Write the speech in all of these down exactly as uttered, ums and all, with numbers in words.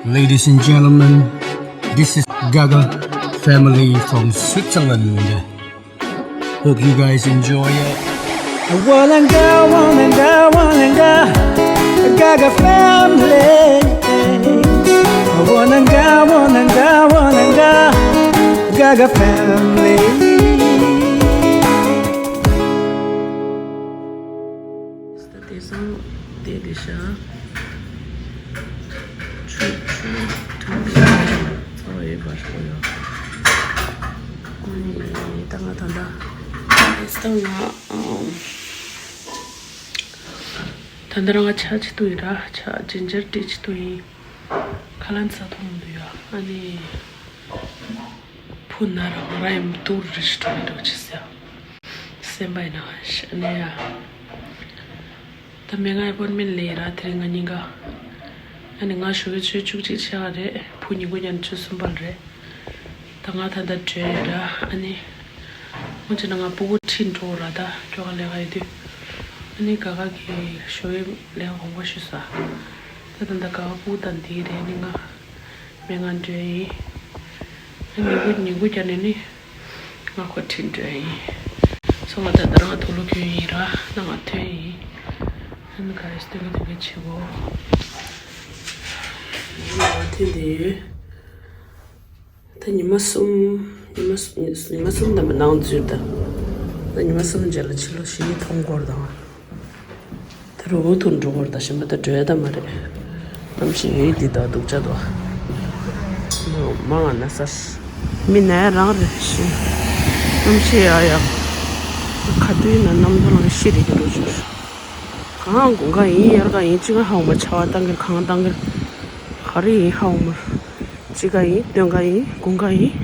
Ladies and gentlemen, this is Gaga family from Switzerland. Hope you guys enjoy it. Wananga, wananga, wananga, Gaga family. Wananga, wananga, wananga, Gaga family. དེ་སང་དེ་དེ་ཤ་ཆུ་ཆུ་ཐུང་ཚོ་ཡོད་པར་གོ་ཡོད། ད་ང་ད་ལྟ་དེ་སང་ང་ད་ལྟ་རང་ང་ཆ་ཆི་ཏུ་ཡིན་ར། ཆ་ཇིན་ཇར་ཏི་ཆི་ཏུ་ཡིན། ཁ་ལན་ས་ཐོང་དུ་ཡོད། ཨ་ནི་ཕུ་ན་ར་ང་ར་ཡིན་ཏུ་རི་ཤི་ཏུ་ཡིན་རོ་ཆི་སེ་སེམས་པ་ཡིན་ན་ཤ་ནི་ཡ། ད་མེ་ང་ཨེ་པོན་མེན་ལེ་ར་དེ་རིང་ང་གཉིས་ཀ། ཨ་ནི་ང་ཞོགས་ཀས་ཆུ་བཅུ་གཅིག་ཆགས་རེད། བུ་ཉིན་གུང་ཉིན་ཆུ་གསུམ་པ་རེད། ད་ང་ད་ལྟ་བྲོས་ཡོད་ར། ཨ་ནི་ངོ་ཅི་ན་ང་སྤུ་གུ་ཁྲིད་འགྲོ་ར། ད་ཁྱོ་ག་ལས་ཀ་ཡོད་དུས། ཨ་ནི་ག་ག་གི་ཞོགས་ཀས་ལས་ཀ་དགོངས་པ་ཞུ་ས། ད་ད་ལྟ་ག་ག་སྤུ་གུ་དང་འདི་རེད། ཨ་ནི་ང་མེ་ང་བྲོས་ཡིན། ཨ་ཉིན་གུང་ཉིན་གུང་རྒྱབ་ནས་ནི། ང་ཁོ་ཁྲིད་འགྲོ་ཡིན། སོ་ང་ད་ལྟ་རང་དུག་ལོག་གྱོན་ཡིན་ར། ན་ང་ཐོན་ཡིན། ཨ་ནི་ག་རེ་སྟོན་གི་དོན་གི་ཆེ་བོ། ང་ཐོན་དེ་ཡོད། ད་ཉི་མ་གསུམ། ཉི་མ་གསུམ། ཉི་མ་གསུམ་དམ་པ་ནང་འཛུལ་ད། ད་ཉི་མ་གསུམ་རྗེས་ལ་ཕྱི་ལོགས་ཤིག་མཐོང་སྐོར་དང་། ད་རུ་འུ་ཐུག་འགྲོ་གོར་ད་ཞིམ་པ་ད་འགྲོ་ཡ་ད་མ་རེད། གནམ་གཤིས་ཡོད་འདི་ད་སྡུག་ཅག་ད། མང་ང་ན་སར། མི་ན་ཡ་རང་རེད་ཤི། གནམ་གཤིས་ཡ་ཡ། ཁ་ཐུག་ན་གནམ་དུ་ལང་ཤི་རེད་ཀྱི་འགྲོ་ཆུ། གང་དགུན་ཁ་ཡིན་དབྱར་ཁ་ཡིན་ཅི་ག་ཧ་འོ་མ། ཆར་པ་བཏང་གིར་གངས་བཏང་གིར། ག་རེ་ཡིན་ཧ་འོ་མ། དཔྱིད་ཁ་ཡིན་སྟོན་ཁ་ཡིན་དགུན་ཁ་ཡིན།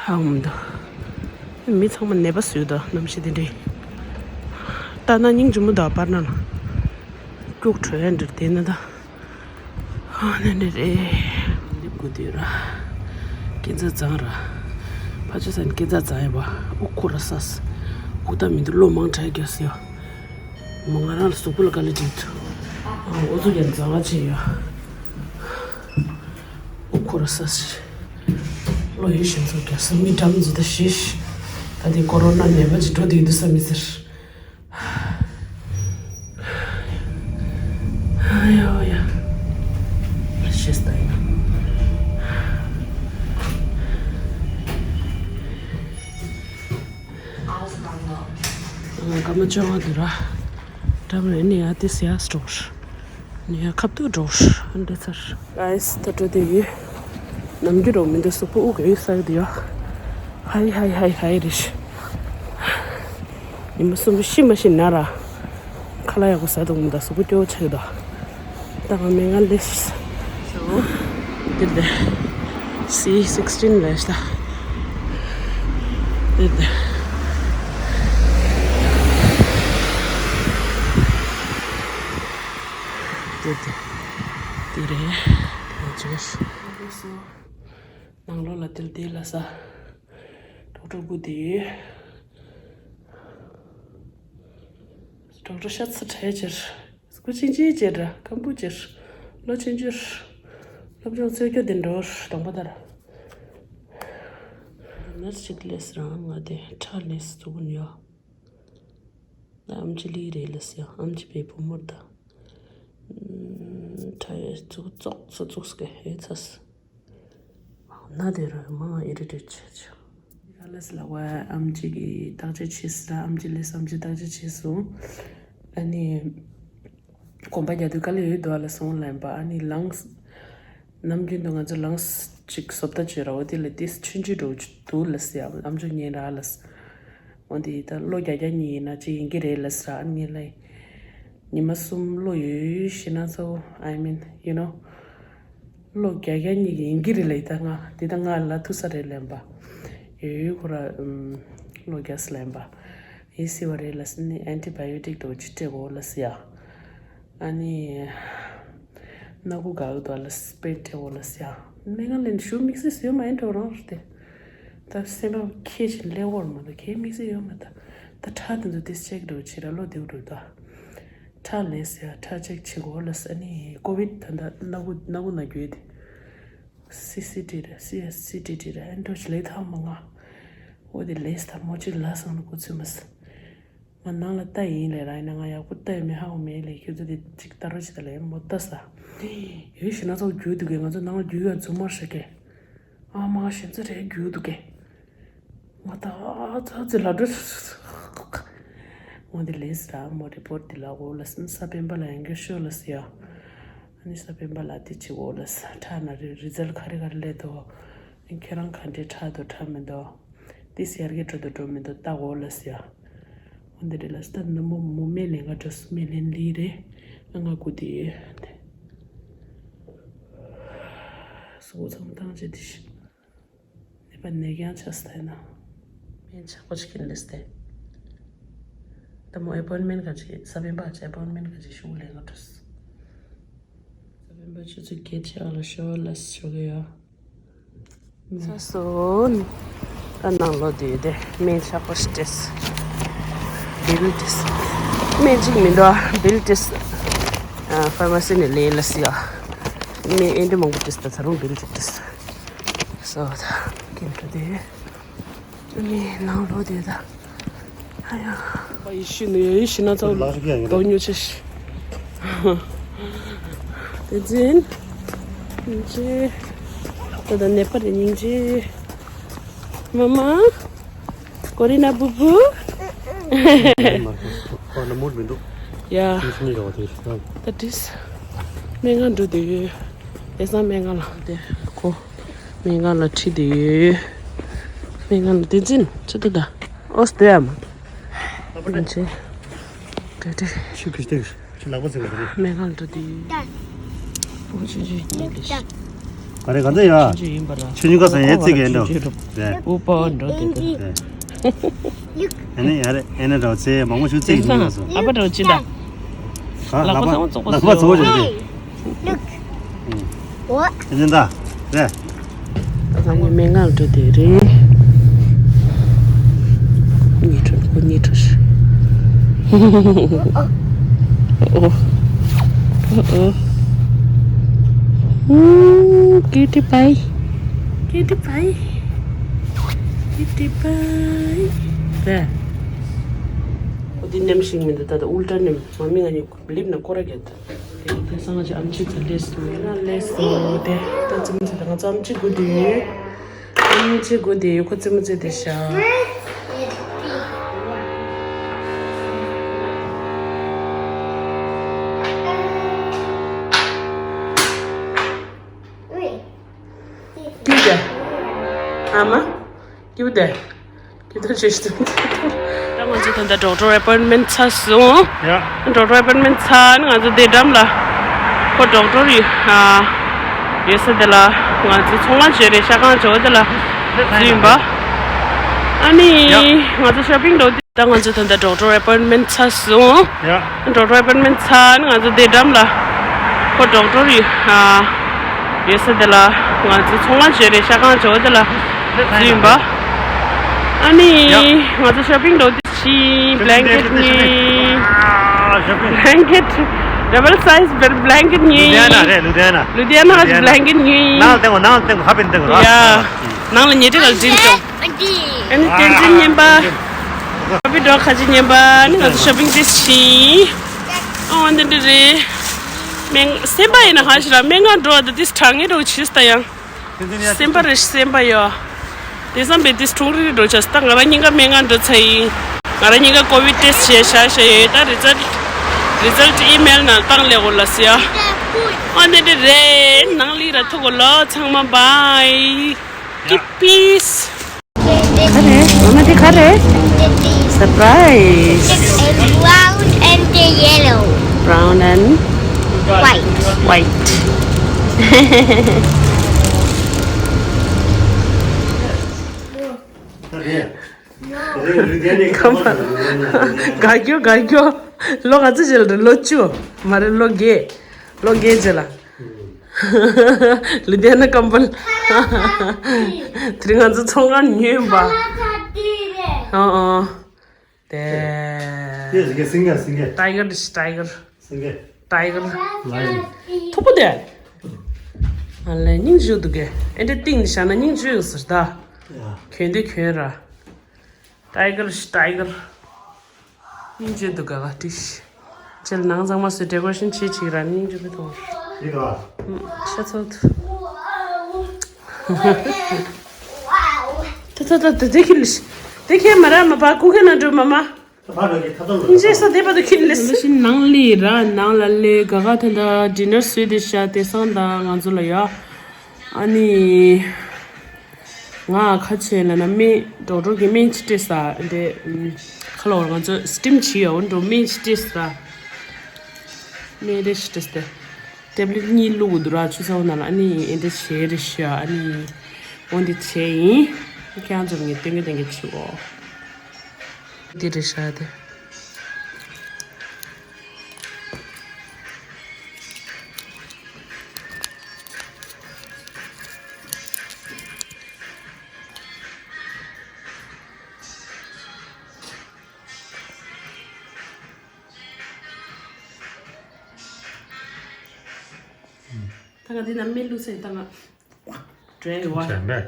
ཧ་འོ་མ་ད། མི་ཚང་མ་ནད་པ་བཟོས་ད་གནམ་གཤིས་དེ་འདྲས། ལྟ་ན་སྙིང་རྗེ་མོ་ད་བར་ན་ལ། སྐྱུག་བྲོ་ཡ་འདྲ་དེ་ན་ད། ཧ་ནས་ནས་རེད། ལིབ་གུ་དུས་ར། སྐྱེ་འཚར་གཙང་ར། ཕ་ཆོས་སན་སྐྱེ་འཚར་གཙང་ཡ་བ། ཨུ་ཁུ་ར་སས། ཨུ་ད་མི་འདུག་ལོ་མང་དྲག་རྒྱག་སི་ཡ། མ་ང་རང་ལ་གཟུགས་པོ་ལ་དཀའ་ལས་འགྲིག་ཐུ། ཨ་འོ་ཚོ་ཡང་གཙང་བ་བྱས་ཡ། ཨུ་ཁུ་ར་སས། ལོ་ཡོད་ཞན་ཚོ་རྒྱག་ས་མི་འགྲམ་འཛུལ་ད་ཤེས། ད་དེ་ཀོ་རོ་ན་ནད་པ་ཅིག་འགྲོ་དུས་འདུག་ས་མི་ཟེར། ཨ་ཡོ་ཡ། ཤེས་ད་ཡིན། སྐར་མ་བཅོ་ལྔ་འདུག་ར། འགྲམ་རེ་ནི་ཡ་དེ་སི་ཡ་སྟོར། ནི་ཡ་ཁབ་ཏུ་འགྲོ། འདི་ཚར། གའེ་སི་ད་འགྲོ་དེ་ཡོད། ནམ་རྒྱུན་རོ་མི་འདུག་གཟུགས་པོ་དབུགས་ཡོད་ས་གི་དེ་ཡོད། ཧའི་ཧའི་ཧའི་ཧའི་རེ་ཤི། ཉི་མ་གསུམ་པོ་ཤི་མ་ཤི་ན་ར། ཁ་ལག་ཡག་པོ་ཟ་དུ་མི་འདུག་གཟུགས་པོ་སྐྱོ་བོ་ཆགས་ཀྱི་འདུག་ད་ང་མེ་ང་ལེས། འདིར་བས། སི་སིག་སི་ཊིན་ལས་ཤ་ད། འདིར་བས། འདིར་བས། འདི་རེད། འདི་ཅི་བས། ནང་ལོགས་ལ་འདིར་འདི་ལ་ས། ཌོག་ཊར་སྐུ་དེ། ཌོག་ཊར་ཤ་ཚ་ཁྲའི་ཅེར། སྐུ་ཆེན་ཆེན་ཅེར་ར་ཁམ་བུ་ཅེར། ལོ་ཆེན་ཅེར། སློབ་སྦྱོང་རྩེ་སྐྱོ་དེ་འགྲོར་དང་པོ་དར། ནར་ཅིག་ལས་རང་ང་དེ་ཁྲ་ལས་སུ་གུན་ཡོ། ཨམ་ཆི་ལི་རེ་ལས་ཡ་ཨམ་ཆི་པའི་བུ་མོར་ད། ཁྲ་ཡ་ཚུགས་ཙོག་ས་ཙུགས་སྐད་ཧེ་ཚ་སི། ན་དེ་ར་མ་ཨི་རི་ཊེཊ་བྱེད་ཆོག་ཨ་ལས་ལ་བ་ཨམ་ཆི་གི་བརྟག་དཔྱད་བྱས་སི་ར་ཨམ་ཆི་ལས་ཨམ་ཆི་བརྟག་དཔྱད་བྱས་སོང་། ཨ་ནི་གོམ་པ་རྒྱག་དུས་དཀའ་ལས་ཡོད་འདུག་ཨ་ལ་སོང་ལན་པ་ཨ་ནི་ལངས། ནམ་རྒྱུན་དུ་ང་ཚོ་ལངས་ཅིག་བཟོ་ལྟ་བྱོས་ར་འོ་དེ་ལ་ཏིས་ཆུན་ཆུ་འགྲོ་འདུག་ལ་སི་ཨམ་ཆོ་ཉན་ར་ལ་སི། འོ་འདི་ད་ལོ་བརྒྱ་བརྒྱ་གཉིས་ཡིན་ན་ཅི་ཡིན་གྱི་རེད་ལ་ཟེར་ཨ་ནི་ལ། ཉི་མ་གསུམ་ལོ་ཡོད་ཤི་ན་ཚོ་I mean you know ལོ་བརྒྱ་བརྒྱ་གཉིས་ཀྱི་ཡིན་གྱི་རེད་ལ་ད་ང་འདི་ད་ང་ལ་ཐུག་ས་རེད་ལན་པ། ཡོད་ཡོད་ཁོ་ར་ལོ་བརྒྱ་སི་ལན་པ། ཡིན་སི་བ་རེད་ལ་སི་ནི་ཨན་ཊི་བ་ཡོ་ཊིག་དོ་ཅི་སྤྲད་གོ་ལ་སི་ཡ། ཨ་ནི། སྣ་ཁུག་ག་གི་དོ་ལ་སི་པེན་སྤྲད་གོ་ལ་སི་ཡ། མེ་ང་ལན་ཤུ་དམིགས་བསལ་སི་ཡོད་མ་ཡིན་འགྲོ་རང་རེད་དེ། ད་སེམས་པ་ཁྱེད་ཀྱི་ལས་འོར་མ་ད་ཁྱེད་དམིགས་བསལ་ཡོད་མ་ད། ད་ཁྲག་དེ་ཚོ་ཏིས་ཅེག་འགྲོ་བྱེད་ར་ལོ་དེའུ་འགྲོ་ད། ཁྲག་ལས་སི་ཡ་ཁྲག་ཅེག་བྱེད་གོ་ལ་སི་ཨ་ནི་ཀོ་བིད་ད་ད་སྣ་ཁུག་སྣ་ཁུག་ན་རྒྱུ་ཡོད་དེ། སི་སི་ཊི་རེད། སི་ཨེས་སི་ཊི་ཊི་རེད། ཨེན་ཌོ་ཆི་ལེགས་ཐང་མ་ང་། འོ་དེ་ལེས་ད་མོ་ཅིག་ལ་སང་ནི་གོ་ཚོད་མ་སི། ང་ནང་ལ་ལྟ་ཡིན་ལས་ར་ཡིན་ན་ང་ཡག་པོ་ལྟ་ཡོད་མེད་ཧ་གོ་མེད་ལས། ཁྱོད་ཚོ་དེ་ཅིག་ལྟ་རོགས་བྱེད་ད་ལས་མོ་ལྟ་ས། ཡོད་ཤི་ན་ཚོ་རྒྱུ་འདུག་གས། ང་ཚོ་ནང་ལ་རྒྱུ་ཡ་རྫུན་མ་ཤི་གས། ཨ་མ་ཞེ་ཚ་རེད་རྒྱུ་འདུག་གས། ང་ད་ཨ་ཚ་ཚ་ལ་འགྲོ། འོ་དེ་ལེས་ར་མོ་རི་པོར་ཊི་དེ་ལ་འོ་ལ་སི་ས་སྤེན་པ་ལ་ཡང་གི་ཤོ་ལ་སི་ཡ། ཨ་ནི་ས་སྤེན་པ་ལ་དེ་ཅི་འོ་ལ་སི་ཁྲ་ན་རི་རི་ཛལ་ཁ་རི་ཁ་རི་ལས་དོ། ཁྱེད་རང་ག་འདྲའི་ཁྲ་དོ་ཁྲ་མི་དོ། དེ་སི་ཡར་གི་འགྲོ་དོ་འགྲོ་མི་དོ་ལྟ་འོ་ལ་སི་ཡ། འོ་དེ་རི་ལ་སི་ད་ནུ་མོ་མོ་མེ་ལེན་ག་འགྲོ་སི་མེ་ལེན་ལི་རེད། ང་ང་གུ་དེ་ཡོད་དེ། སོ་ཚང་ཐང་ཅི་དེ་ཤི། ནད་པ་ནད་རྐྱང་ཆགས་སི་ཐ་ན། སྨན་ཆག་པོ་ཅིག་ཡིན་ལེས་ཏེ། ད་མོ་ཨེ་པོན་མེན་ག་ཅི་ས་བོན་པ་ཅི་ཨེ་པོན་མེན་ག་ཅི་ཤུགས་ལེན་ག་འགྲོ་སི། ས་བོན་པ་ཆུ་ཚོད་བརྒྱད་ཅིག་ཨ་ལ་ཤོ་ལ་སི་ཤོ་གི་ཡོད། ས་སོན། ད་ནང་ལོ་དུས་དེ་སྨན་ཆག་པོ་ཞིག་སྤྲད་སི། བིལ་ཏིས། སྨན་གཅིག་མི་འདུག་ཨ་བིལ་ཏིས། ཕར་མ་སི་ནས་ལས་ལ་སི་ཡ། སྨན་ཨེ་འདྲ་མང་པོ་ཏིས་ད་ཚ་རུང་བིལ་ཏིས་ཏིས། སོ་ད་ཀིན་ཏུ་དེ། ཨ་ནི་ནང་ལོ་དེ་ད། ཨ་ཡ། པ་ཡི་ཤི་ནི་ཡི་ཤི་ན་ཚ་ལག་ཤི་ཡ་ཡིན་རེད། དོ་ཉོ་ཆེ་ཤི། དེ་ཛིན། ཉིན་ཅི། ད་ད་ནེ་པ་རེ་ཉིན་ཅི། མ་མ། ཀོ་རི་ན་བུ་བུ། ཁོ་ན་མུར་མི་འདུག་ཡ། ཤི་ཤི་ནི་རོ་དེ་ཤི་ན། ད་དྲིས། མེ་ང་འགྲོ་དེ་ཡོད། ཨེ་སང་མེ་ང་ལ་དེ་ཁོ། སྨན་ཁང་ལ་ཁྲིད་དེ་ཡོད། སྨན་ཁང་ལ་བསྟན་འཛིན་ཅི་ལྟ་ད། ཨོ་སྟོད་ཡ་མ། ཨིན་ཅི། ཏེ་ཏེ། ཤུ་ཁྲི་སྟེགས་ཤུ་ལག་པ་ཟེར་བ་རེད། སྨན་ཁང་ལ་འགྲོ་དེ་ཡོད། ཨོ་ཆུ་ཆུ་ཉིན་ལས་ཤི། ག་རེ་ག་ཚོད་ཡ། ཆུ་ཆུ་ཡིན་པ་ར། ཆུ་ཉུ་ག་ས་ཡ་རྩིག་གི་ཡིན་འགྲོ། རེད། ཨུ་པ་འགྲོ་དེ་ད། རེད། ཨ་ནི་ཡ་རེད་ཨེ་ན་འགྲོ་ཚེ་མང་པོ་ཤུ་རྩིག་གི་ཡིན་པ་སོ། ཨ་པ་འགྲོ་ཅི་ད། ལག་པ་ཚང་མ་བཙོག་པ་བཟོས། ལག་པ་བཙོག་པ་བཟོས་རེད། Look. What? ཨེ་ནི་ད། རེད། ད་ང་གཉིས་སྨན་ཁང་འགྲོ་དེ་རེད། གཉིད་ཁྲོ་ཁོ་གཉིད་ཁྲོ་ཤི། ཨོ། ཨོ། ཨོ། ཨུ། ཀེ་ཏི་པའི། ཀེ་ཏི་པའི། ཀེ་ཏི་པའི། རེད། ཨོ་དེ་ནེམ་ཤིང་མི་འདུག་ད་ད་ཨུལ་ཏྲ་ནེམ་མ་མི་ང་གཉིས། ལིབ་ན་སྐོར་ར་རྒྱབ་ད། དེ་སང་ང་ཅི་ཨམ་ཆི་ཚ་ལེས་སུ་ཡོད་ན་ལེས་སུ་དེ་ད་ཙི་མི་ཚེ་ད་ང་ཚོ་ཨམ་ཆི་དགུ་དེ་ཡོད། ཨམ་ཆི་དགུ་དེ་ཡོད་ཁོ་ཙི་མི་ཚེ་དེ་ཤ། ཏི་ད། ཨ་མ། ཀྱུ་དེ། ཀྱུ་དེ་ཅེས་ཏུ། ད་ང་ཚོ་ད་ལྟ་ཌོག་ཊར་ཨེ་པོན་མེན་ཚར་སོང་། ཡ། ཌོག་ཊར་ཨེ་པོན་མེན་ཚར་ནས་ང་ཚོ་དེ་འགྲམ་ལ། ཁོ་ཌོག་ཊར་ཡོད། ཨ། ཡོད་ས་དེ་ལ་ང་ཚོ་ཚོང་ཁང་བྱས་རེད་ཤ་ཁང་བྱས་དེ་ལ་འཛུལ་ཡིན་པ། ཨ་ནི། ཡ། ང་ཚོ་ཤོ་པིང་འགྲོ་དུས་ད་ང་ཚོ་ད་ལྟ་ཌོག་ཊར་ཨེ་པོན་མེན་ཚར་སོང་། ཡ། ཌོག་ཊར་ཨེ་པོན་མེན་ཚར་ནས་ང་ཚོ་དེ་འགྲམ་ལ། ཁོ་ཌོག་ཊར་ཡོད། ཨ། ཡོད་ས་དེ་ལ་ང་ཚོ་ཚོང་ཁང་བྱས་རེད་ཤ་ཁང་བྱས་དེ་ལ་འཛུལ་ཡིན་པ། ཨ་ནི། ཡ། ང་ཚོ་ཤོ་པིང་འགྲོ་དུས་ཤི་བྷི་ལེང་ཀེ་ཊི་གཉིས། ཨ། ཤོ་པིང་། བྷི་ལེང་ཀེ་ཊི། ཌབ་བལ་སའི་ཛི་བྷི་ལེང་ཀེ་ཊི་གཉིས། ལུ་དྷི་ཡ་ན་རེད་ལུ་དྷི་ཡ་ན། ལུ་དྷི་ཡ་ན་བྷི་ལེང་ཀེ་ཊི་གཉིས། ནང་ལ་བཏང་གོ་ནང་ལ་བཏང་གོ་ཧ་པན་བཏང་གོ་ར། ཡ། ནང་ལ་ཉལ་ཁྲི་ལ་འཛིན་ཤོག་ཨ་ནི་བསྟན་འཛིན་སྨྱོན་པ། ཨ་བི་འགྲོ་ཁ་ཅིག་སྨྱོན་པ་ནི་ང་ཚོ་ཤོ་པིང་ཏེ་ཕྱིན། ཨོ་འདི་འདྲ་རེད། སྨན་སེམས་པ་ཡིན་ན་གང་ཞིག་ལ་སྨན་ཁང་འགྲོ་བ་དང་ཏིས་གྲང་ངེས་འགྲོ་བྱིས་ད་ཡང་། སེམས་པ་རེད་སེམས་པ་ཡོ། དེ་བསམ་པའི་ཏིས་ཁྲུང་རི་རི་འགྲོ་ཆ་ད་ང་རང་གཉིས་ཀ་སྨན་ཁང་འགྲོ་ཚར་ཡིན། ང་རང་གཉིས་ཀ་ཀོ་བིད་ཏེས་བྱས་བཞག་བཞག་ཡོད་ད་རི་ཛལ་རི་ཛལ་ཨི་མེལ་ནང་བཏང་ལེ་གོ་ལ་སི་ཡ། ཨོ་འདི་འདྲ་རེད་ནང་ལི་ར་ཐུག་གོ་ལོ་ཚང་མ་བྷའི། Keep peace. ག་རེ། འོ་ན་འདི་ག་རེ། Surprise. It's brown and the yellow. Brown and white. White. ག་རེ། ག་རེ། དགའ་སྐྱོ་དགའ་སྐྱོ། ལོ་ག་ཚོད་བྱས་ལ་ལོ་བཅུ། མ་རེད་ལོ་བརྒྱད། ལོ་བརྒྱད་བྱས་ལ། ལུ་དྷི་ཡ་ན་ཀམ་པལ། དེ་རིང་ང་ཚོ་ཚོང་ཁང་ཉོས་པ། ཨོ་ཨོ། དེ། དེ་སིང་གེ་སིང་གེ། ཊའི་གར་ཊའི་གར། སིང་གེ། ཊའི་གར། ལའི་ཡོན། མཐུག་པོ་དེ། ཨ་ལས་སྙིང་རྗེ་འདུག་གས། ཨེ་འདྲ་གཏིང་ནས་བཞག་ན་སྙིང་རྗེ་ཡོད་ཟེར་ད། གྱོན་དེ་གྱོན་ར། ཊའི་གར་ཊའི་གར། སྙིང་རྗེ་འདུག་ག་ག་ཏིས། ཅེལ་ནང་ཚང་མ་སུ་ཌེ་ཀོ་རེ་ཤན་བྱེད་ཅིག་ར་སྙིང་རྗེ་པོ་མཐོང་། ཤ་ཚོད། ད་ད་ད་ད་དེ་ཁྱེར་ལ་ཤི། དེ་ཁྱེར་མ་ར་མ་པ་ཀུ་ཁེ་ན་འགྲོ་མ་མ། ད་ཕར་འགྲོ་གི་ཐབས་ཐབས་འགྲོ། ཤི་ས་དེ་པ་དུ་ཁྱེར་ལ་ཤི། ལ་ཤི་ནང་ལི་ར་ནང་ལ་ལི་ག་ག་ད་ད་ཌི་ནར་སུས་དེ་ཤ་དེ་སང་ད་ང་ཚོ་ལ་ཡ། ཨ་ནི། ང་ཁ་ཆེ་ལ་ན་སྨན་ཌོག་ཊར་གི་སྨན་ཅི་སྤྲད་ས་འདི། ཁ་ལོ་ང་ཚོ་སི་ཊིམ་བྱེད་ཡོད་འགྲོ་སྨན་ཅི་སྤྲད་ས། སྨན་རེ་ཞིག་སྤྲད་ས་དེ། ཊེབ་ལེཊ་གཉིས་བླུགས་འདུག་ར་ཆུ་ཚ་བོ་ནང་ལ་ཨ་ནི་ཨེ་འདྲ་བྱེད་རེ་ཤི་ཨ་ནི། འོ་འདི་བྱས་ཡིན། ཁྱེད་རང་ཚོར་ངས་སྟོན་གི་སྟོན་གི་བྱེད་འོ། འདི་རེ་ཤི་དེ། ད་ང་འདི་ན་མི་ལུག་སེ་ད་ང་། དྲན་ཡོད་བ། བྱས་པས།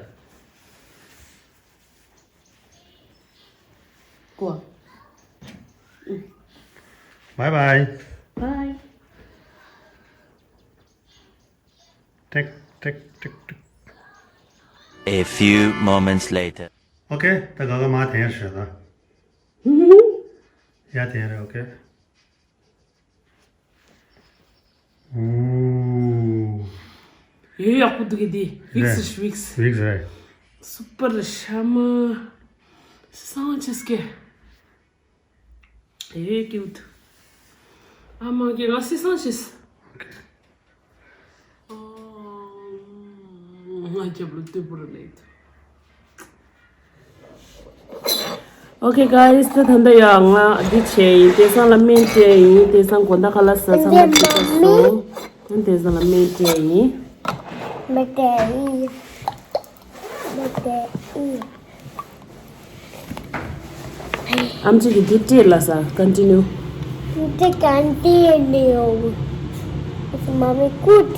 ཀོ། Bye bye. Bye. ཊིག་ཊིག་ཊིག་ཊིག། A few moments later. ཨོ་ཁེ། ད་ག་ག་མ་དེ་ཡར་ཞོག་ད། ཡ་དེ་ཡར་ཨོ་ཁེ། ཨོ། ཡོད་ཡག་པོ་འདུག་གི་འདི། ཝིག་སི་ཝིག་སི། ཝིག་སི་རེད། སུ་པར་ཤ་མ། སང་ཆེ་སྐད། ཨེ་ཀིའུ་ཊི། ཨ་མ་གི་ང་སི་སང་ཤིས། ང་རྒྱབ་ལ་ལྟོས་པོ་ར་ལེགས། ཨོ་ཁེ་གྷའི་སི། ད་ད་ལྟ་ཡ་ང་འདི་བྱས་ཡིན། དེ་སང་ལ་སྨན་སྤྲད་ཡིན། དེ་སང་དགོང་དག་ཁ་ལག་ཟ་ཚང་མ་ཅིག་ཟ་སོང་། དེ་སང་ལ་སྨན་སྤྲད་ཡིན། སྨན་སྤྲད་ཡིན། སྨན་སྤྲད་ཡིན། ཨམ་ཆི་གིས་འདི་སྤྲད་ལ་ས། Continue. འདི་continue. It's mommy good.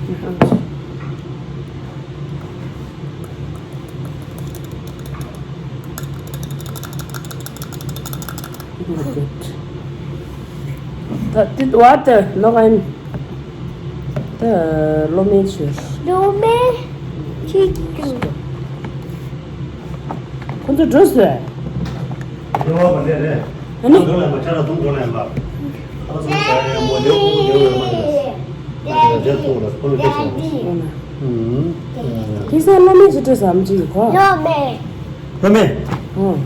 Good. ད་དེ་བ་དེ་ལོག་ཨན། ད་ལོ་མེ་ཆུ། ལོ་མེ་ཆུ་ཆུ། ཁོ་ཚོ་འགྲོ་སོང་། ལོ་བ་མ་རེད་རེད། ཨ་ནི། འགྲོ་ལ་མ་ཆ་ལ་དུང་འགྲོ་ལ་ཡང་པ། ཁ་ཚོ་ཆ་ལ་ཡང་མོ་ལེའུ་ཁུ་ལེའུ་ཡོད་མ་རེད། ང་ཚོ་རྗེས་ཐུག་ལ་ཁོ་ལ་སྐད་ཆ། ཨུམ། དེ་སང་ལོ་མེ་ཆུ་འགྲོ་སོང་ཨམ་ཆི་གི་ཁོ། ལོ་མེ། ལོ་མེ། ཨོ།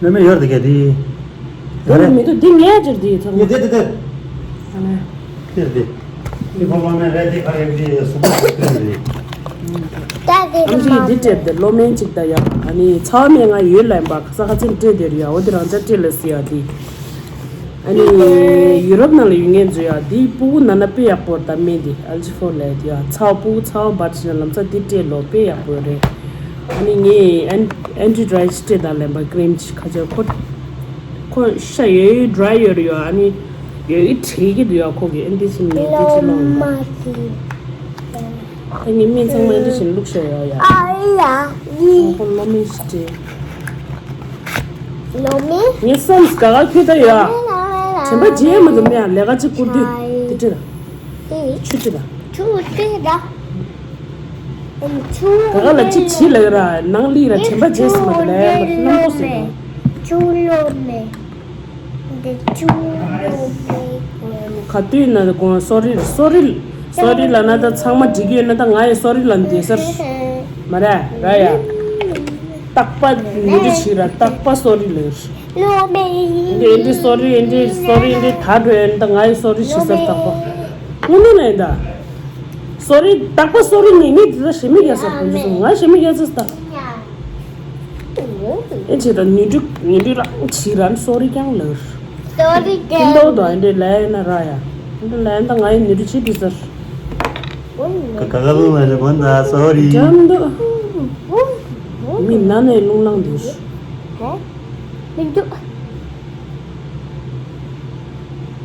ལོ་མེ་ཡོད་དེ་ག་དེ། ཡོད་རེད། མི་འདུག་འདི་ངའི་ཅིག་འདི་ཚང་མ། ཡོད་དེ་དེ་དེ། ཨ་ནི། དེ་དེ། འདི་ཁོ་ལོ་མེ་རེད། དེ་ཁ་རེད། འདི་སུ་པར་སུ་པར་རེད། ད་དེ་ཨམ་ཆི་གིས་འདི་སྤྲད་དེ་ལོ་མེ་ཅིག་ད་ཡ། ཨ་ནི་ཚ་བ་མེད་ང་ཡོད་ལ་ཡིན་པ་ཁ་ས་ཁ་ཚིག་སྤྲད་དེ་རེད་ཡ། འོ་དེ་རང་ཅག་སྤྲད་ལ་སི་ཡ་དེ། ཨ་ནི་ཡུ་རོབ་ནང་ལ་ཡོད་མཁན་ཚོ་ཡ་དེའི་ཕྲུ་གུ་ན་ན་དཔེ་ཡག་པོ་རེད་ད་སྨན་དེ། ཨལ་ཇི་ཧྥོར་ལབ་ཡ་དེ་ཡ། ཚ་བ་ཕྲུ་གུ་ཚ་བ་འབར་ཕྱིན་ན་ལམ་སང་དེ་སྤྲད་ལོ་དཔེ་ཡག་པོ་རེད། ཨ་ནི་ངས་ཨན་ཨན་ཊི་ཌི་རའི་སྤྲད་དང་ལེན་པ་ཀི་རིམ་ཅིག་ཁ་ཆེ་ཁོ། ཁོ་ཤ་ཡོད་ཡོད་ཌི་རའི་ཡོད་རེད་ཡ། ཨ་ནི་ཡོད་ཡོད་བྲེག་གི་འདུག་ཡ། ཁོ་གི་ཨན་ཊི་ཅི་མི་ཨན་ཊི་ཅི་ལོང་ཡ། ད་ངས་སྨན་ཚང་མ་ཨན་ཊི་ཅི་བླུགས་ཤ་ཡོད་ཡ། ཁོ་ལོ་མེ་ཞིག་སྤྲད། ལོ་མེ། ངའི་སེམས་ག་ག་ཁྱོད་ད་ཡོད། དྲན་པ་བརྗེད་མི་འདུག་མེད་ལས་ཀ་ཅིག་བསྐུར་དུས་དེ་སྤྲད་ལ། ཆུ་སྤྲད་ལ། ཆུ་སྤྲད་ལ། ཆུ། ག་ག་ལ་ཅིག་བྱིས་ལ་ཡོད་ར་ནང་ལི་ར་དྲན་པ་བརྗེད་སོང་མ་རེད་ལས་ཡ་མ་རྣམ་པོ་ཟེར། ཆུ་ལོ་མེ། འདི་ཆུ་ལོ་མེ། ག་དུས་ན་དགོང་སོ་རི་སོ་རི་སོ་རི་ལ་ན་ད་ཚང་མ་འགྲིག་གི་ཡོད་ན་ད་ང་ཡི་སོ་རི་ལ་འདི་སར་མ་ར་ར་ཡ། རྟག་པ་མི་འདི་བྱིས་ར་རྟག་པ་སོ་རི་ལ་ཡོད། ལོ་མེ། འདི་འདི་སོ་རི་འདི་སོ་རི་འདི་ད་འགྲོ་ཡོད་ན་ད་ང་ཡི་སོ་རི་བྱིས་སར་རྟག་པ། དངོས་གནས་ལ་ཡིན་ད། སོ་རི་རྟག་པ་སོ་རི་ཉེས་མེད་དེ་ད་ཞེ་མི་རྒྱག་ས་ཁོང་ཚོ་ང་ཞེ་མི་རྒྱག་ཚོད་ད། ཨེ་ཆེ་ད་ནུས་འགྲུ་ནུས་འགྲུ་རང་བྱིས་ར་སོ་རི་རྐྱང་ལ། སོ་རི་ཁྱིམ་ཐོག་ཏུ་ཨེ་འདྲས་ལས་ཡིན་ན་ར་ཡ། ཨེ་འདྲས་ལས་ཡིན་ད་ང་ཡི་ནུས་འགྲུ་བྱིས་དུས་ཟེར། ཀ་ཀ་ལུང་ལ་རེ་བོན་ད་སོ་རི། འཇམ་འདུག་མི་ན་ནས་རླུང་ལངས་འདུག་མི་འདུག་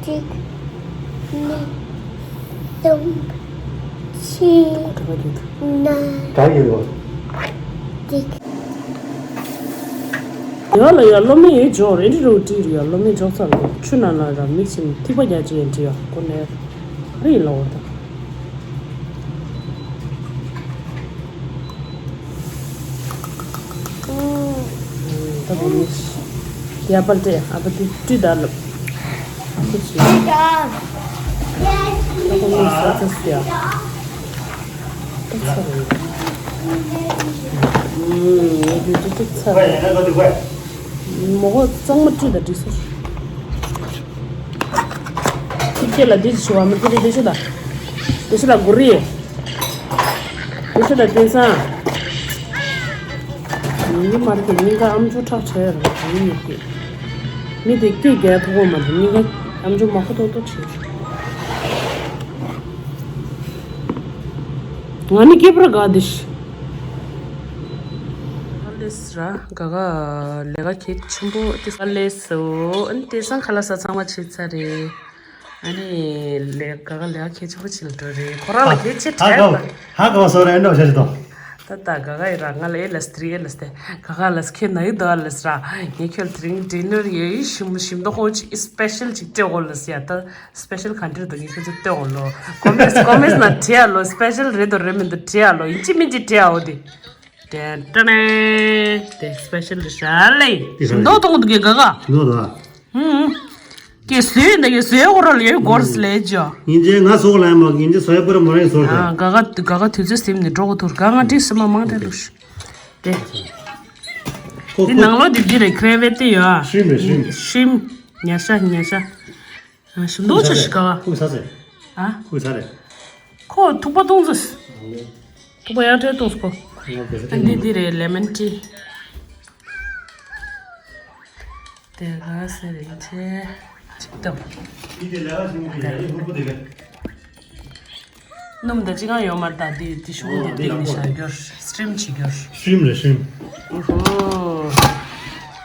གཅིག་གཉིས། དུམ་ཕྱི་ན་ག་ཡོད། ཡོད་ལ་ཡ་སློབ་མ་ཡོད་འཇོག་རེ་འདྲི་རུ་བྲིས་རུ་ཡ་སློབ་མ་འཇོག་ཚར་ལ་ཆུ་ནང་ལ་ར་མིག་ཕྱིན་ཐིགས་པ་རྒྱ་ཅན་འདྲི་ཡ་ཁོ་ནས་རེད་ལ་འོ་ད། ད་གོ་མི་ཡ་པར་ཏེ་ཨ་པ་ཏི་ཏི་ད་ལབ། ཨ་ཁུ་ཆི། ད་གོ་མི་ས་ཚ་སི་ཡ། ཏི་ཚ་རེད། ཨུམ། ངས་དུས་ཏི་ཏི་ཚ་རེད། མོ་གོ་གཙང་མ་ཏི་ད་ཏི་སོ། ཁྱི་ཁྱེད་ལ་འདི་ཞུ་བ་མི་ཁྱེད་དེ་ཤོད་ད། དེ་ཤོད་ད་གུ་རི། དེ་ཤོད་ད་དེང་སང་། ཡིན་གྱི་མ་རེད་དེ་སྙིང་ག་ཨམ་ཅོག་ཁྲག་ཆེ་ཡ་ར་ཡིན་ཡོད་གི། མི་དེ་སྐད་རྒྱག་ཐུབ་པོ་མ་རེད་སྙིང་ག་ཨམ་ཅོག་མ་ཁོ་ཏོག་ཏོག་བྱེད། ང་ནི་སྐྱེས་པར་དགའ་དེ་ཤི། ཨ་ལེས་ར་ག་ག་ལས་ཀ་གལ་ཆེན་པོ་དེ་ས་ལས་སོ་ཨ་ནི་དེང་སང་ཁ་ལག་ཟ་ཚང་མ་བྱེད་ཚར་རེད། ཨ་ནི་ལས་ག་ག་ལས་ཀ་གལ་ཆེན་པོ་ཅིག་ལ་འགྲོ་རེད་ཁོ་རང་ལ་གལ་ཆེ་ཧ་དྲན་གོ་པ། ཧ་གོ་སོ་རེད་འགྲོ་བྱེད་དོ། ད་ད་ག་ག་ཡི་ར་ང་ལ་ཨེ་ལ་སི་ཏི་རི་ཨེ་ལ་སི་ཏེ་ག་ག་ལ་སི་ཁྱེད་ན་ཡི་ད་ལ་སི་ར་ངས་ཁྱོད་ལ་དེ་རིང་ཌི་ནར་ཡོད་ཡི་ཞིམ་ཞིམ་ད་ཧོ་ཅི་ཨི་སི་པེ་ཤལ་ཅིག་སྤྲད་གོ་ལ་སི་ཡ་ད་སི་པེ་ཤལ་ག་འདྲ་ད་ངས་ཁྱོད་ཚོ་སྤྲད་གོ་ལོ་ཀོ་མེན་ཊི་ཀོ་མེན་ཊི་ན་བྲིས་ཡ་ལོ་སི་པེ་ཤལ་རེད་དོ་རེད་མིན་དོ་བྲིས་ཡ་ལོ་ཡིན་ཅི་མིན་ཅི་བྲིས་ཡ་འོ་དེ། ཏན་ཏན་དེ་སི་པེ་ཤལ་རེད་ཤ་ལེ། དེ་ཤ་ལེ། མདོག་མཐོང་གི་འདུག་ག་ག་ནོ་ད། ཧུམ། ཀྱེ་བཟོས་འདི་ཀྱེ་བཟོས་འོ་ར་ལེ་གོར་སི་ལེ་ཇོ། ཡིན་ཅེ་ང་སོག་ལ་མ་ཡིན་ཅེ་སོ་ཡ་པུ་ར་མ་རེ་སོ་ཨ་ཏེ། ག་ག་ག་ག་དུས་ཚོད་སེམས་ནས་འགྲོ་གོ་ཐུར་ག་ང་དྲིས་སི་མ་མང་ཏེ་ལུ་ཤི། ཏེ། ཁོ་འདི་ཁོ་ནང་ལོ་འདི་འདི་རེད་ཁེ་རེ་ཝེ་ཏི་ཡོད་ཨ། ཤིམ་རེད་ཤིམ། ཤིམ། ཉ་ཤ་ཉ་ཤ། ཨ་ཤིམ་ཏོག་ཆ་ཤི་ག་བ། ཁུ་ས་ཟེ། ཨ། ཁུ་ས་རེད། ཁོ་ཐུག་པ་གཏོང་ཟེ། ཐུག་པ་ཡར་ཁྲལ་གཏོང་ཟེ་ཁོ། ཨ་འདི་འདི་རེད་ལེ་མན་ཊི། དེ་ག་ཟེར་རེད་ཆེ། ཅིག་ཏོ། སྣུམ་དང་ཅི་གང་ཡོད་མ་རེད་ད་དེ་དེ་ཤུགས་དེ་སྟེང་ནས་བཞག་རྒྱུར་སི་ཊིམ་བྱེད་རྒྱུར། ཤིམ་རེད་ཤིམ། ཨོ་ཧོ།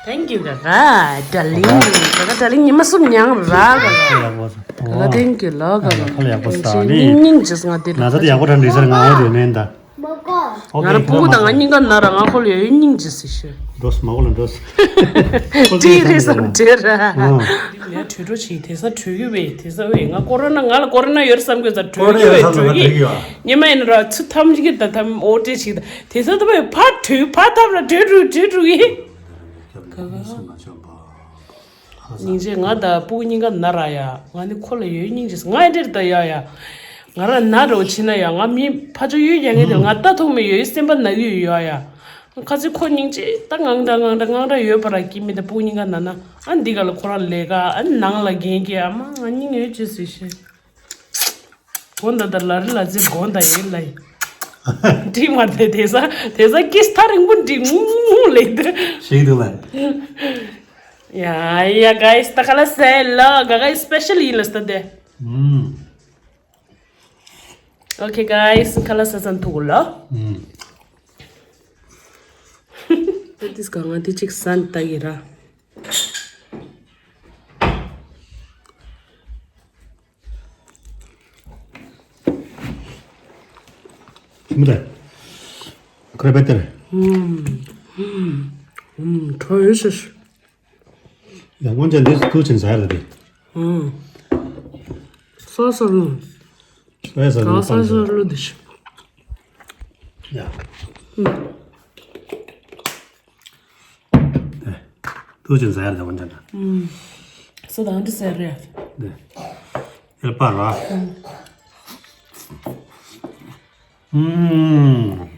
Thank you ག་ག་ཌར་ལིང་། ག་ག་ཌར་ལིང་ཉི་མ་གསུམ་མྱངས་ར་ག་ག་ག་ག་thank you ལ་ག་ག་ཁ་ལ་ཡག་པོ་ཟ་ནི། སྙིང་རྗེ་ང་དེ་ན་ཚ་དེ་ཡག་པོ་འདྲ་འདྲི་ཟེར་ང་འོ་དེ་མེད་ད། ང་ར་ཕྲུ་གུ་དང་ང་གཉིས་ཀ་ན་ར་ང་ཁོ་ལ་ཡོད་སྙིང་རྗེ་ཟེར་ཤོད། འགྲོས་མ་གོ་ལ་འགྲོས། དེ་རེད་བསམ་དེ་ར། ལས་བྲོས་འགྲོ་བྱེད་དེ་ས་བྲོས་ཡོད་པས་དེ་ས་བས་ང་ཀོ་རོ་ན་ང་ལ་ཀོ་རོ་ན་ཡོད་བསམ་གྱི་ས་བྲོས་ཡོད་བས་བྲོས་ཡོད། ཉི་མ་ཡིན་ར་ཚུ་ཐམས་ཅད་ཀྱི་ད་ཐམ་འོ་དེ་བྱེད་དེ་ས་ད་བས་ཕར་བྲོས་ཕར་ཐམ་ར་བྲོས་འགྲོ་བྲོས་འགྲོ་ཡིན། སྙིང་རྗེ་ང་དང་སྤུ་གུ་གཉིས་ཀ་ན་ར་ཡ། ང་ནི་ཁོ་ལ་ཡོད་སྙིང་རྗེ་ང་ཡི་འདྲེར་ད་ཡ་ཡ། ང་ར་ན་རོ་ཕྱི་ན་ཡ་ང་མི་ཕ་ཆོ་ཡོད་ཡ་ངེས་དེ་ང་ལྟ་ཐུབ་མི་ཡོད་སེམས་པ་ན་ཡོད་ཡོད་ཡ། ཁ་ཚི་ཁོ་སྙིང་རྗེ་ད་ངང་འདྲ་ངང་འདྲ་ངང་འདྲ་ཡོད་པ་ར་ཀི་མི་ད་སྤུ་གུ་གཉིས་ཀ་ན་ན་ཨ་འདི་ག་ལ་ཁོ་ར་ལས་ཀ་ཨ་ནང་ལ་རྒན་གྱི་ཨ་མ་ང་སྙིང་ཡོད་ཅེས་ཟེར་ཤེས། གོ་ད་ད་ལ་རི་ལ་ཚེ་གོ་ད་ཡིན་ལ་ཡིན། འདྲི་མ་དེ་དེ་ས་དེ་ས་ཀིས་ཐག་རིང་པོ་འདྲི་ངུ་ངུ་ལེ་དེ། ཞིག་འདུག་ལ། ཡ་ཡ་guys ད་ག་ལ་ཟེར་ལ་ག་ག་སི་པེ་ཤལ་ཡིན་ལ་ས་དེ། ཨུམ། Okay guys ཁ་ལག་ཟ་ཚན་ཐུག་ལ། ཨུམ། ད་དིས་ག་ང་དེ་གཅིག་ཟན་ལྟ་གི་ར། མི་དེ། ཁོ་རེ་བེ་ཏེ་རེད། ཨུམ། ཨུམ། ཁྲོ་ཡོད་ཤི། ཡང་སྔོན་ཆད་འདི་ཚོ་ཁུལ་ཆེན་ཟ་ཡ་རེད་དེ། ཨུམ། སོ་སོ་ལུང་། ཨེ་ཟ་ལུང་། སོ་སོ་ལུང་དེ་ཤི། ཡ། ཨུམ། ཨེ། ཁུལ་ཆེན་ཟ་ཡ་རེད་དེ་སྔོན་ཆད་ད། ཨུམ། སོ་དང་འདི་ཟ་རེད། དེ། ཨེ་པ་ར། ཨུམ། ཨུམ།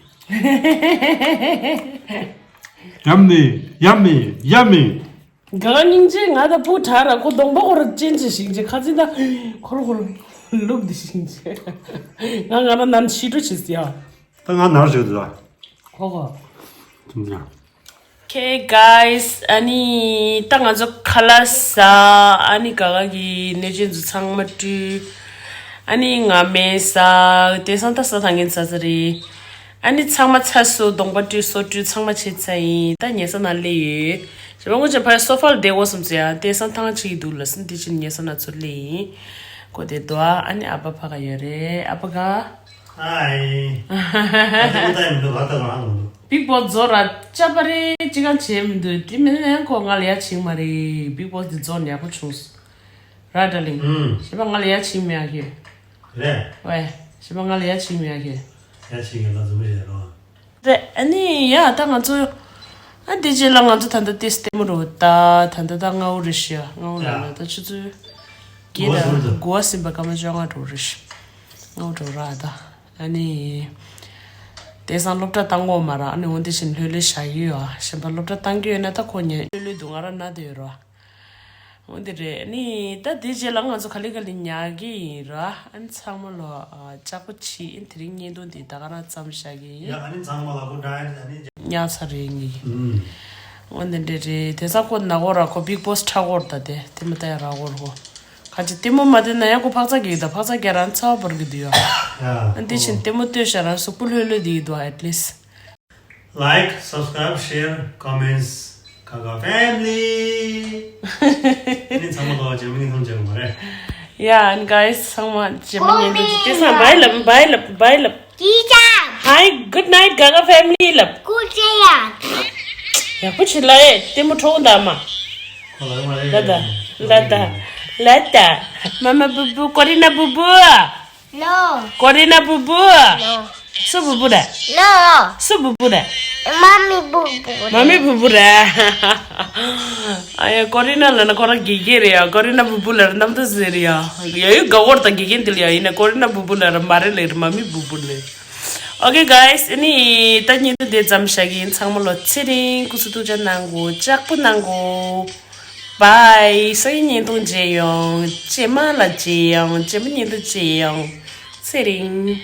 Yummy, yummy, yummy. གང་སྙིང་རྗེ་ང་ད་བུ་དྲ་ར་ཁོ་གདོང་པ་ཁོ་ར་ཅན་ཅི་ཞིག་ཅི་ཁ་ཚིག་ད་ཁོ་ར་ཁོ་ར་ལུག་འདི་ཞིག་ཅི། ང་ང་ར་ནན་ཤི་ཏུ་ཆི་སི་ཡ། ད་ང་ནར་ཞིག་ད། ཁོ་ཁོ། ཐུམ་ཡ། Okay guys ཨ་ནི་ད་ང་ཚོ་ཁ་ལག་ཟ། ཨ་ནི་ག་ག་གི་གནོད་སྦྱིན་ཚོ་ཚང་མ་བཀྲུས། ཨ་ནི་ང་མེ་ཟ། དེ་སང་ད་ཟ་ཐང་གིན་ཟ་ཟ་རེད། ཨ་ནི་ཚང་མ་ཚ་སོ་གདོང་པ་བཀྲུས་སོ་བཀྲུས་ཚང་མ་བྱས་ཚར་ཡིན། ད་ཉལ་ས་ན་སླེབས་ཡོད། ཞེ་པ་ངོ་ཅན་ཕ་ཡ་སོ་ཕ་ལ་བསྡད་དགོས་བསམ་ཚེ་ཡ་དེ་སང་ཐང་ཆེ་གི་འདུག་ལ་སིན་དེ་ཕྱིན་ཉལ་ས་ན་ཚུར་སླེབས་ཡིན། གོ་དེ་དོ་ཨ་ནི་ཨ་ཕ་ཕ་ག་ཡོད་རེད། ཨ་ཕ་ག་ཧའི། ཨ་ཙི་མོ་ལྟ་ཡི་མི་འདུག་ལ་ལྟ་གང་ལ་འདུག Bigg Boss་རྫོགས་ར་ཅ་པ་རེ་ཅི་གང་བྱས་མི་འདུག་དེ་མིན་ན་ཡང་ཁོ་ང་ལ་ཡ་བྱིང་མ་རེད། Bigg Boss་དེ་རྫོགས་ནས་ཡག་པོ་བྱུང་སོང་། ར་ཌར་ལིང་། ཨུམ། ཞེས་པ་ང་ལ་ཡ་བྱིང་མེད་ཨ་ཁེ། རེད། ཝེ། ཞེས་པ་ང་ལ་ཡ་བྱིང་མེད་ཨ་ཁེ། ཡ་བྱིང་གི་ལ་འཛུམ་པ་བྱས་རོགས། རེད། ཨ་ནི་ཡ་ད་ང་ཚོ་ཨ་འདི་རྗེས་ལ་ང་ཚོ་ད་ལྟ་ཏིས་ལྟད་མོ་རུ་ད་ད་ལྟ་ད་སྔ་བོ་རེད་ཤི་ཡ། སྔ་བོ་ལ་ཡ་ན་ད་ཆུ་ཚོད་བརྒྱད་དང་དགུ་བ་ཟིན་པ་སྐར་མ་བཅོ་ལྔ་འགྲོ་རེད་ཤི། སྔ་བོ་འགྲོ་ར་ད། ཨ་ནི་དེང་སང་སློབ་གྲྭ་བཏང་གོ་མ་ར། ཨ་ནི་འོན་ཏེ་བཞིན་ལྷོད་ལྷོད་བཞག་གི་ཡོད། ཨ་གཞན་པ་སློབ་གྲྭ་བཏང་གི་ཡོད་ན་ད་ཁོ་ཉལ་ལྷོད་ལྷོད་འདུག་ང་ར་ན་དེ་ཡོད་ར། འོ་འདི་རེད། ནི་ད་དེ་རྗེས་ལ་ང་ཚོ་ག་ལེ་ག་ལེ་ཉར་གི་ཡིན་ར། ཨ་ནི་ཚང་མ་ལོ་ཨ་ལྕགས་པོ་ཆེ། ཨ་ནི་དེ་རིང་བརྙན་ཐུང་འདི་ད་ག་རང་མཚམས་བཞག་གི་ཡིན། ཡ་ཨ་ནི་ཚང་མ་ལ་གོ་འདྲ་ཨ་ནི་ཉར་ཚར་རེད་ངེས་ཀྱི། ཨུམ། འོ་འདི་འདྲ་རེད། དེ་ཚ་ཁོ་ན་གོ་ར་ཁོ་Bigg Boss་ཁྲ་གོར་ད་དེ་དེ་མ་ད་ཡ་ར་གོར་ཁོ་ཁ་ཅིག་ལྟད་མོ་མ་བལྟས་ན་ཡ་ཁོ་འཕག་འཚག་གི་ད་འཕག་འཚག་གི་རང་ཚ་བ་བོར་གི་འདུག་ཡ། ཡ་ཨ་ནི་དེ་བཞིན་ལྟད་མོ་ལྟོས་ཤ་རང་གཟུགས་པོ་ལྷོད་ལྷོད་དེ་ཡི་འདུག at least། Like, subscribe, share, comments, Gaga family. ཨ་ནི་ཚང་མ་ལོ་རྗེས་མ་ཉིན་ཐུང་མཇལ་གི་མ་རེད། Yeah, and guys, ཚང་མ་རྗེས་མ་ཉིན་ཐུང་། དེ་སང་bye་ལབ། bye་ལབ། bye་ལབ། ཅི་ཅང་། Hi, good night, Gaga family ལབ། ཀུ་ཅེ་ཡ། ཡག་པོ་བྱེད་ལ་ཨེ་ལྟད་མོ་འཕྲོ་འདའ་མ། ཁོ་ལ་ཡོང་བ་རེད། ལ་ད་ལ་ད་ལ་ད། མ་མ་བུ་བུ། ཀོ་རི་ན་བུ་བུ། No. ཀོ་རི་ན་བུ་བུ། No. སུ་བུ་བུ་རེད། No. སུ་བུ་བུ་རེད། མ་མི་བུ་བུ་རེད། མ་མི་བུ་བུ་རེད། ཨ་ཡ་ཀོ་རི་ན་ལ་ན་ཁོ་རང་དགེ་རྒན་རེད་ཡ། ཀོ་རི་ན་བུ་བུ་ལ་ར་གནམ་ཐོ་ཟེར་རེད་ཡ། ཡ་ཡུ་ག་བོར་དང་དགེ་རྒན་དེ་ལ་ཡ་ཡིན་ན་ཀོ་རི་ན་བུ་བུ་ལ་ར་མ་རེད་ལེ་རེད། མ་མི་བུ་བུ་ལེ། Okay guys, ཨ་ནི་ད་བརྙན་ཐུང་དེ་ཙམ་བཞག་གི་ཡིན། ཚང་མ་ལོ་ཚེ་རིང་སྐུ་གཟུགས་ཐུགས་ཅག་གནང་གོ། ལྕགས་པོ་གནང་གོ། Bye. སང་ཉིན་བརྙན་ཐུང་མཇལ་ཡོང་། རྗེས་མ་ལ་མཇལ་ཡོང་། རྗེས་མ་བརྙན་ཐུང་མཇལ་ཡོང་། ཚེ་རིང་།